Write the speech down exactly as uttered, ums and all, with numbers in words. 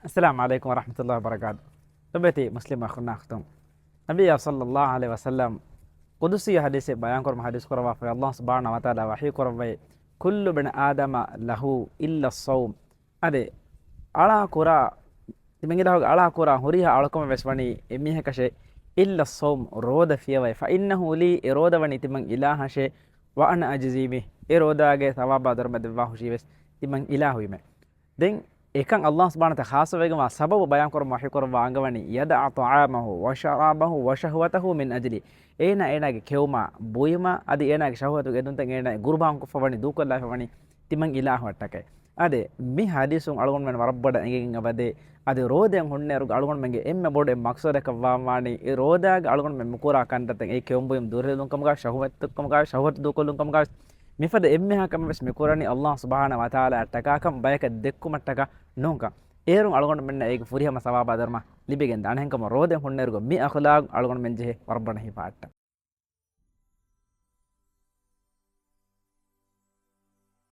އައްސަލާމު ޢަލައިކުމް ވަރަޙްމަތުﷲި ވަބަރަކާތު. ލޮބުވެތި މުސްލިމް އަޚުންނާ އުޚްތުން، ނަބިއްޔާ ޞައްލައްލާހު ޢަލައިހި ވަސައްލަމް ޤުދުސީ ޙަދީޘެއް ބަޔާންކުރުމަށް ޙަދީޘް ކުރައްވާފައި، ﷲ ސުބްޙާނަހޫ ވަތަޢާލާ ވަޙީ ކުރައްވައި، كل ابن آدم له إلا الصوم. އާދެ، އަޅާ ކުރާ، ތިމަން އިލާހުގެ އަޅާ ކުރާ ހުރިހާ އަޅުކަމެއް ވެސް ވަނީ އެމީހަކަށޭ، إلا الصوم، ރޯދަ ފިޔަވައި، فإنه لي، އެ ރޯދަ ވަނީ ތިމަން އިލާހަށޭ، وأنا أجزي به، އެ ރޯދާގެ ޘަވާބާ ދަރުމަ ދެއްވާ ހުށީ ވެސް ތިމަން އިލާހުއިމޭ. ދެން އެކަން ﷲ ސުބްޙާނަހޫ ވަތަޢާލާ ޚާއްޞަވެގެންވާ ސަބަބު ބަޔާންކުރުމަށް ވަޙީކުރައްވާ އަންގަވަނީ، يدع طعامه وشرابه وشهوته من أجلي. އޭނާ އޭނާގެ ކެއުމާ، ބުއިމާ، އަދި އޭނާގެ ޝަހުވަތުގެ އެދުންތައް އޭނާ ގުރުބާންކޮށްފަ ވަނީ، ދޫކޮށްލާފަ ވަނީ ތިމަން އިލާހުއަށްޓަކައި. އާދެ، މި ޙަދީޘުން އަޅުގަނޑުމެން ވަރަށް ބޮޑަށް އެނގިގެން އެބަދޭ. އަދި ރޯދައިން ހުންނައިރުގަ އަޅުގަނޑުމެންގެ އެންމެ ބޮޑު އެއް މަޤްޞަދަކަށް ވާންވާނީ، އެ ރޯދާގަ އަޅުގަނޑުމެން މިކުރާ ކަންތައްތައް އެ ކެއުން ބުއިމުން ދުރުހެލުން ކަމުގަ، ޝަހުވަތު ކަމުގަ، ޝަހުވަތު ދޫކޮށްލުން ކަމުގަ، މިފަދަ އެންމެހާ ކަމެއް ވެސް މިކުރަނީ ﷲ ސުބްޙާނަހޫ ވަތަޢާލާއަށްޓަކާކަން ބަޔަކަށް ދެއްކުމަށްޓަކާ ނޫންކަން. އޭރުން އަޅުގަނޑުމެންނަށް އޭގެ ފުރިހަމަ ސަވާބާ ދަރުމަ ލިބިގެންދާނެ. އެހެންކަމުން ރޯދައިން ހުންނައިރުގަ މި އަޚުލާގު އަޅުގަނޑުމެން ޖެހޭ ވަރަށް ބޮޑަށް ހިފާއަށްޓަ.